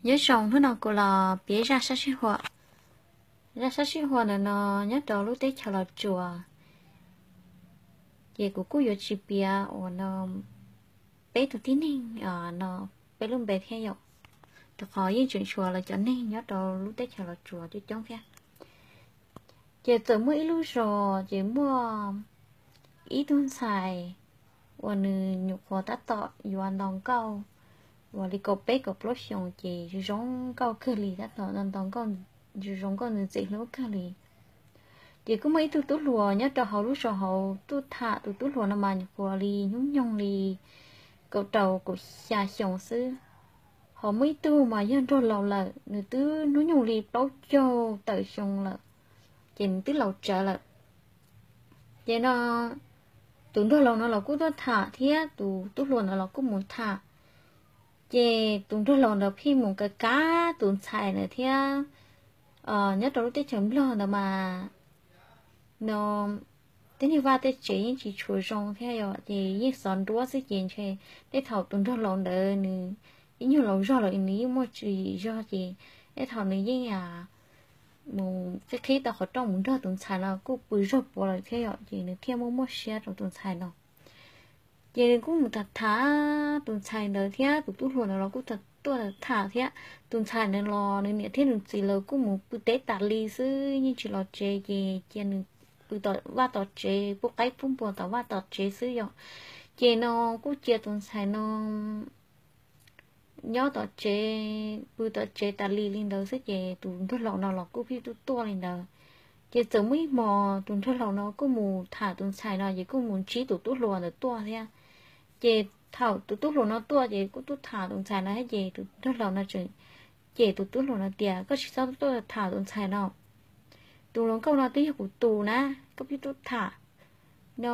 Nyob zoo, hnub no kuv los piav zaj sab sij huam. Zaj sab sij huam ntawm no nyob rau lub teb chaws Los Tsuas, ces kuv kuj yuav tsis piav uas no peb tus tib neeg no peb lub npe thiab yom, rau qhov yeej tseem tshuav lawv cov neeg nyob rau lub teb chaws Los Tsuas coob coob thiab. Ces txawm muaj ib lub zos ces muaj ib tug ntxhais uas nws nyuam qhuav tab tom yuav nto nkauj, uas li kaum peb kaum plaub xyoos ces zoo nkauj kawg li, tab tom nto nkauj zoo nkauj ntxim hlub kawg li. Ces kuj muaj ib tug tub hluas nyob rau hauv lub zos hauv tuaj tham. Tus tub hluas no mas nyuam qhuav li hnub nyoog li kaum rau kaum xya xyoo xwb. Ho muaj ib tug mas yog nraug laus lawm, nws twb hnub nyoog li plaub caug tawm xyoo lawm, ces nws twb laus tsawv lawm. Ces no tus nraug laus no los kuj tuaj tham thiab tus tub hluas no los kuj mus tham. Ces tus nraug laus ntawd pheej mus kav kav tus ntxhais ntawd thiab. Nyob rau lub teb chaws Nplog ntawd mas no tej niag vaj tej tsev yeej tsis tshua zoo thiab yom, ces yeej xov nruab xwb ces ntshe tej thaum tus nraug laus ntawd nws ib nyuag laus zog lawm nws yeej muaj tswv yim zog ces tej thaum nws yeej mus qhib qhib tau qhov rooj mus nrog tus ntxhais no kuj pw zog puav lawm thiab yom, ces nws thiaj muaj muaj siab rau tus ntxhais no. Ces nws kuj mus tham tham tus ntxhais ntawd thiab tus tub hluas ntawd los kuj tuaj tham thiab. Tus ntxhais ntawd los nws niam thiab nws txiv lawv kuj mus pw teb tas li xwb, yeej tsis los tsev, ces cia nws pw tom vaj tom tsev, pub qaib pub npua tom vaj tom tsev xwb yom. Ces no kuj cia tus ntxhais no nyob tom tsev, pw tom tsev tas li li ntawd xwb, ces tus nraug laus no los kuj pheej tuaj tuaj li ntawd. Ces txawm muaj ib hmo tus nraug laus no kuj mus tham tus ntxhais no, ces kuj mus ntsib tus tub hluas ntawd tuaj thiab. Ces thaum tus tub hluas no tuaj ces kuj tuaj tham tus ntxhais no thiab, ces tus nraug laus no tseem cem tus tub hluas no tias, koj tsis txhob tuaj tham tus ntxhais no, tus hluas nkauj no twb yog kuv tus na, koj pheej tuaj tham no,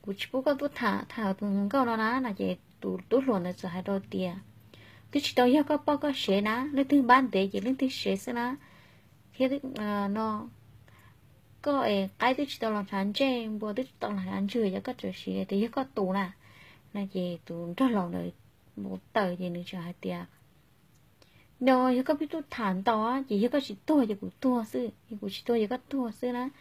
kuv tsis pub koj tuaj tham, tham tus hluas nkauj no na no. Ces tus tub hluas ntawd txawm hais rau tias, twb tsis tau yog koj poj koj sev na, leej twg npab ntev ces leej twg sev xwb na, thiab no koj es qaib twb tsis tau los hnav ntsej, npua twb tsis tau los hnav ntswg, yog koj tseem siv tias yog koj tus na no. Ces tus nraug laus ntawd npau taws ces nws tseem hais tias, no yog koj pheej tuaj tham ntau ces yog koj tsis tuag ces kuv tuag xwb, yog kuv tsis tuag ces koj tuag xwb na no.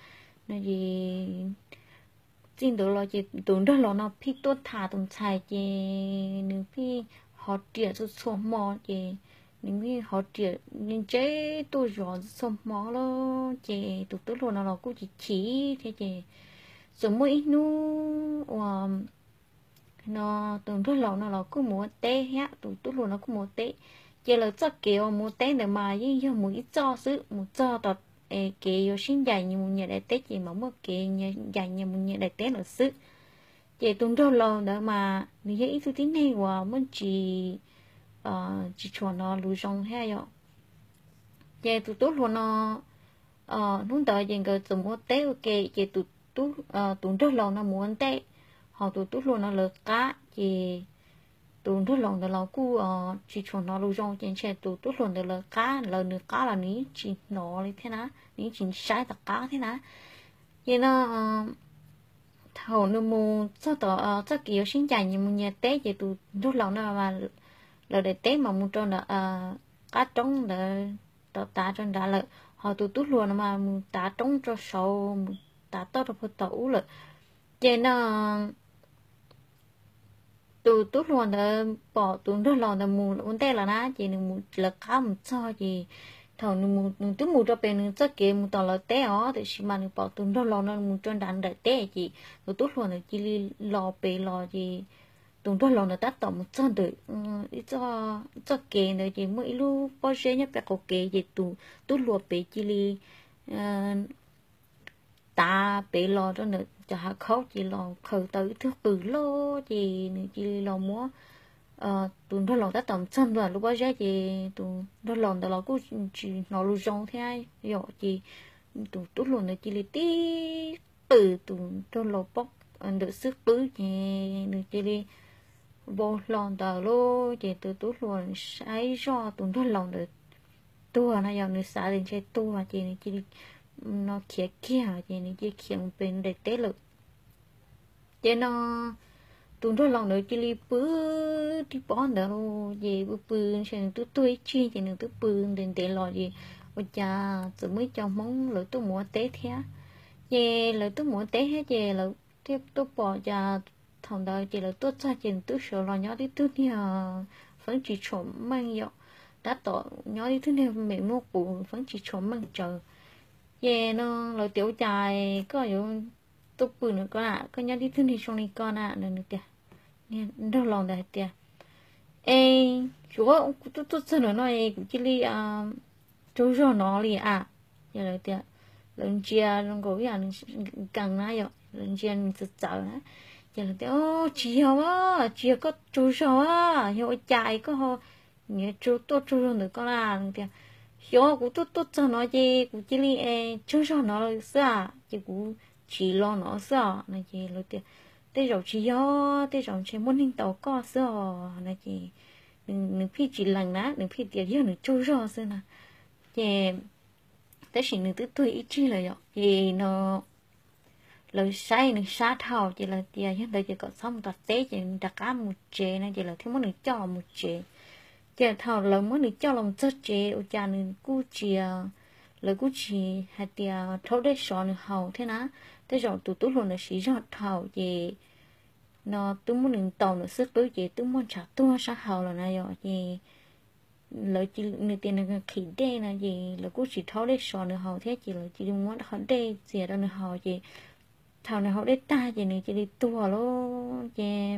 Ces txij ntawd los ces tus nraug laus no pheej tuaj tham tus ntxhais, ces nws pheej hov riam txhua txhua hmo, ces nws pheej hov riam ntse tuaj zov txhua hmo lawm. Ces tus tub hluas no los kuj chim chim thiab, ces txawm muaj ib hnub uas no tus nraug laus no los kuj mus ua teb thiab, tus tub hluas no kuj mus ua teb. Ces lawv txoj kev uas mus ua teb ntawd mas yeej yog mus ib txoj xwb, mus txog tom kev yuav sib ncaim nyias mus nyias daim teb ces mam muaj kev ncaim nyias mus nyias daim teb lawm xwb. Ces tus nraug laus ntawd mas nws yog ib tug tib neeg uas muaj tsis, tsis tshua hnov lus zoo thiab yom. Ces tus tub hluas no hnub ntawd ces nkawd txawm mus ua teb ua ke, ces tus nraug laus no mus ua ntej, ho tus tub hluas no lawv qab. Ces tus nraug laus ntawd los kuj tsis tshua hnov lus zoo, ces ntshe tus tub hluas ntawd lawv qab, lawv nws qab los nws yeej tsis hnov li thiab na, nws yeej tsis saib tom qab thiab na. Ces no thaum nws mus txog tom txoj kev yuav sib ncaim nyias mus nyias teb, ces tus nraug laus no lawv daim teb mas mus rau ntawm qab roob ntawd, tom tav rau nrad lawm, ho tus tub hluas no mas mus tav roob rau saud, mus tav toj rau puag tom ub lawm. Ces no tus tub hluas ntawd pom tus nraug laus ntawd mus ua ntej lawm na, ces nws mus lawv qab mus txog, ces thaum nws twb mus rau pem nws txoj kev mus tom lawv teb os, tiam sis mas nws pom tus nraug laus no mus rau nram nram teb, ces tus tub hluas ntawd cia li los pem los, ces tus nraug laus ntawd tab tom mus txog ntawm ib txoj kev ntawd, ces muaj ib lub pob zeb nyob pem qaum kev, ces tus tub hluas pem cia li tav pem los rau ntawm cov hav khaub, ces los khaws tau ib tug qws loj, ces nws cia li los muab tus nraug laus tab tom mus txog ntawm lub pob zeb, ces tus nraug laus ntawd los kuj tsis hnov lus zoo thiab yom, ces tus tub hluas ntawd cia li tib qws tus nraug laus pob ntawm xub qwb, ces nws cia li vau hlo ntawd lauj. Ces tus tub hluas saib zoj tus nraug laus ntawd tuag no, yog nws xav tias ntshe tuag, ces nws cia li no khiav kiag, ces nws cia li khiav mus pem nws daim teb lawm. Ces no tus nraug laus ntawd cia li pw tib pob ntawd los ces pw pw ntshe nws twb tuag ib tsig ces nws twb pw ntev ntev los ces ua cas txawm muaj ib co Hmoob lawv tuaj mus ua teb thiab. Ces lawv tuaj mus ua teb thiab ces lawv thiaj tuaj pom cas thaum ntawd ces lawv tuaj txog ces nws twb sawv los nyob tib tug niag feeb tsis tshua meej yom, tab tom nyob tib tug niag me muaj qus feeb tsis tshua meej tsawv. Ces no lawv tias ua cas koj yuav tuaj pw no ko na, koj nyob tib tug niag zoo li ko na no. Nws tias, nraug laus ntawd hais tias, es tsuav kuv tuaj tuaj txog no no es kuv cia li tsaug zog no li a. Ces lawv tias, lawv ntsia zoo nkaus ib yam nws nkees na yom, lawv ntsia nws txawv txawv na. Ces lawv tias, tsis yog a, tsis yog koj tsaug zog a, yog ua cas es koj ho niaj hnub tuaj tsaug zog ntawm koj na. Nws tias, xyov kuv tuaj tuaj txog no ces kuv cia li tsaug zog no xwb a, ces kuv tsim los no xwb os no. Ces lawv tias, tej zaum tsis yog, tej zaum ntshe muaj neeg ntaus koj xwb os no. Ces nws pheej tsis lees na, nws pheej tias yog nws tsaug zog xwb na. Ces tab sis nws twb tuag ib tsig lawm yom, ces no lawv saib nws sab dhau ces lawv tias yog ntawd ces kom txhob mus tom teb ces rov qab mus tsev no, ces lawv thiaj muab nws coj los mus tsev. Ces thaum lawv muab nws coj los txog tsev ua cas nws kuj tsis, lawv kuj tsis hais tias rhaub dej sov nws haus thiab na. Tej zaum tus tub hluas ntawd siv zog dhau ces no twb muab nws ntaus nws xwb qwb ces twb muaj ntshav tuag sab hauv lawm na yom. Ces lawv, nws tias nws qhim dej no ces lawv kuj tsis rhaub dej sov nws haus thiab ces lawv cia li muab qhov dej txias rau nws haus ces thaum nws haus dej tag ces nws cia li tuag lawm ces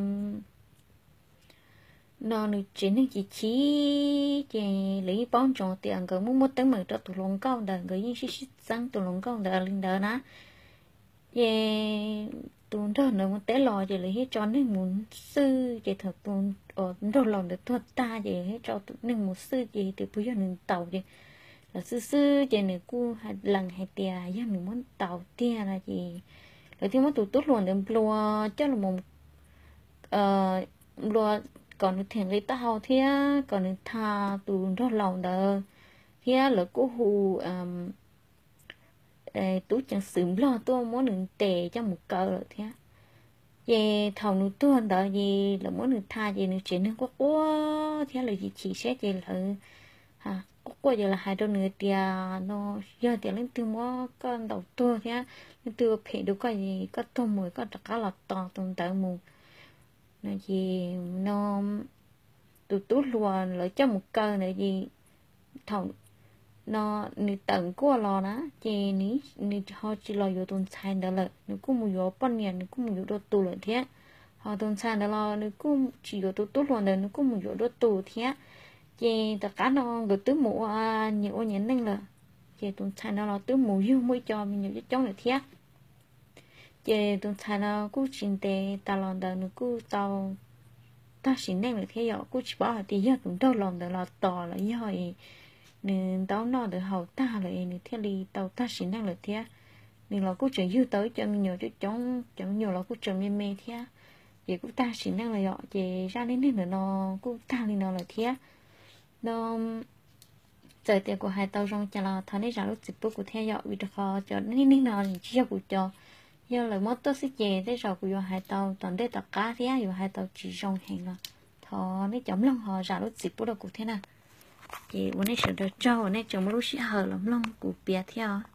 no nws tsev neeg chim chim ces lawv yeej paub ntsoov tias nkawd muaj muaj teeb meem rau tus hluas nkauj ntawd, nkawd yeej sib sib txeeb tus hluas nkauj ntawd li ntawd na. Ces tus nraug ntawd mus teb los ces lawv thiaj tso neeg mus xwj, ces thaum tus nraug laus ntawd tuag tag ces thiaj tso neeg mus xwj ces tias puas yog nws ntaus ces lawv xwj xwb ces nws kuj lees hais tias yog nws muab ntaus tiag no ces lawv thiaj muab tus tub hluas ntawd nplua coj los, nplua kom nws them nqi taub hau thiab kom nws tha tus nraug laus ntawd thiab lawv kuj hu tub ceev xwm nplog tuaj muab nws ntes coj mus kaw lawm thiab. Ces thaum nws tuag ntawd ces lawv muab nws tha ces nws tsev neeg quaj quaj thiab lawv chim chim siab ces lawv quaj quaj ces lawv hais rau nws tias no yog tias leej twg muab koj ntaus tuag thiab leej twg ua phem rau koj es koj tuag mus koj rov qab los tos tus ntawd mus no ces no tus tub hluas lawv coj mus kaw ntawd ces thaum no nws tawm nkuaj los na ces nws ho tsis los yuav tus ntxhais ntawd lawm, nws kuj mus yuav poj niam, nws kuj mus yuav dua tus lawm thiab. Ho tus ntxhais ntawd los nws kuj tsis yuav tus tub hluas ntawd, nws kuj mus yuav dua tus thiab. Ces tom qab no nkawd twb mus ua nyias ua nyias neej lawm, ces tus ntxhais no los twb mus yug muaj ib co me nyuam coob coob lawm thiab. Ces tus ntxhais no kuj tsis ntev tas los ntawd nws kuj tau tag sim neej lawm thiab yom, kuj tsis paub hais tias yog tus nraug laus ntawd los tos los yog nws ntaub noj ntawd haus tag lawm es nws thiaj li tau tag sim neej lawm thiab. Nws los kuj tseem yug tau ib co me nyuam coob coob, cov me nyuam los kuj tseem me me thiab, ces kuj tag sim neej lawm yom. Ces zaj neej neeg ntawm no kuj tag li no lawm thiab. No txawm tias kuv hais tau zoo cas los thov nej zam lub txim pub kuv thiab yom, vim rau qhov cov neej neeg no tsis yog kuv cov, yog lawv muab tuaj xwb ces tej zaum kuv yuav hais tau tom ntej tom qab thiab yuav hais tau tsis zoo heev los thov nej cov mloog ho zam lub txim pub rau kuv thiab na. Ces ua nej sawv daws tsaug uas nej tseem muaj lub sij hawm los mloog kuv piav thiab os.